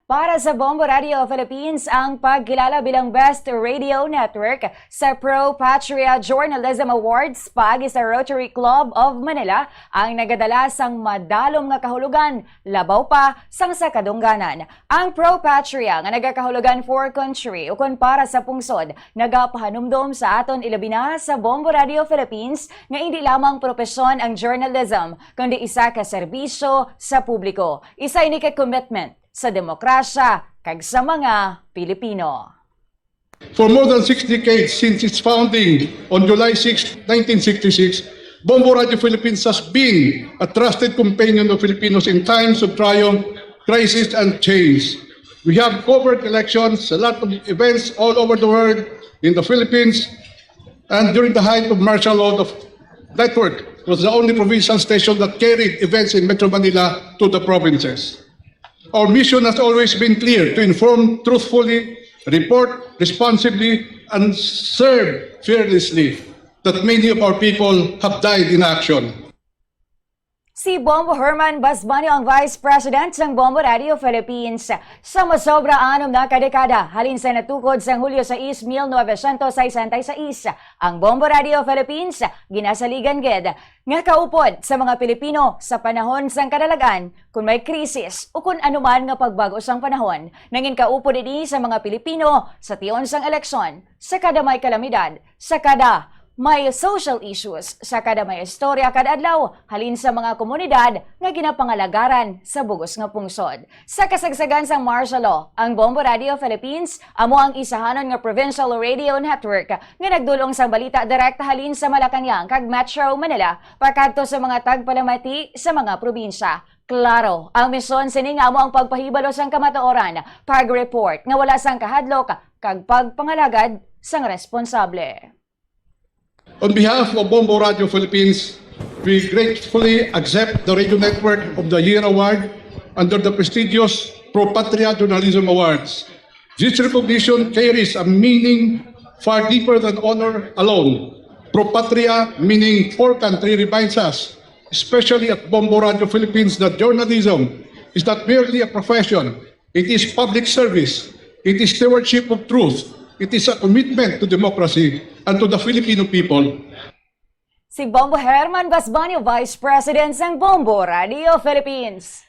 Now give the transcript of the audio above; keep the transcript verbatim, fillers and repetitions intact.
Para sa Bombo Radio Philippines, ang pagkilala bilang Best Radio Network sa Pro Patria Journalism Awards paagi sa Rotary Club of Manila ang nagadala sang madalom nga kahulugan, labaw pa sang sa kadungganan. Ang Pro Patria nga nagakahulugan for country ukon para sa pungsod, nagapahanumdom sa aton, ilabi na sa Bombo Radio Philippines, nga indi lamang propesyon ang journalism, kundi isa ka serbisyo sa publiko. Isa ini ka commitment sa demokrasya kag sa mga Pilipino. For more than six decades since its founding on July sixth, nineteen sixty-six, Bombo Radio Philippines has been a trusted companion of Filipinos in times of triumph, crisis, and change. We have covered elections, a lot of events all over the world, in the Philippines, and during the height of martial law, the network was the only provincial station that carried events in Metro Manila to the provinces. Our mission has always been clear: to inform truthfully, report responsibly, and serve fearlessly, that many of our people have died in action. Si Bombo Herman Basbanio ang Vice President sang Bombo Radio Philippines. Sa masobra anom na ka dekada, halin sa natukod sang Hulyo sais, mil novecientos sesenta y seis, ang Bombo Radio Philippines ginasaligan gid nga kaupod sa mga Pilipino sa panahon sang kadalag-an, kon may krisis o kon anuman nga pagbag-o sang panahon. Nangin kaupod ini sa mga Pilipino sa tion sang eleksyon, sa kada may kalamidad, sa kada may social issues, sa kada may istorya kada adlaw, halin sa mga komunidad nga ginapangalagaran sa bug-os nga pungsod. Sa kasagsagan sang martial law, ang Bombo Radio Philippines amo ang isahanon nga provincial radio network nga nagdul-ong sang balita direkta halin sa Malacañang kag Metro Manila pakadto sa mga tagpalamati sa mga probinsya. Klaro, ang misyon sini nga amo ang pagpahibalo sang kamatuoran, pag-report nga wala sang kahadlok, kag pagpangalagad sang responsable. On behalf of Bombo Radio Philippines, we gratefully accept the Radio Network of the Year Award under the prestigious Pro Patria Journalism Awards. This recognition carries a meaning far deeper than honor alone. Pro Patria, meaning for country, reminds us, especially at Bombo Radio Philippines, that journalism is not merely a profession. It is public service. It is stewardship of truth. It is a commitment to democracy and to the Filipino people. Si Bombo Herman Basbanio, Vice President sang Bombo Radio Philippines.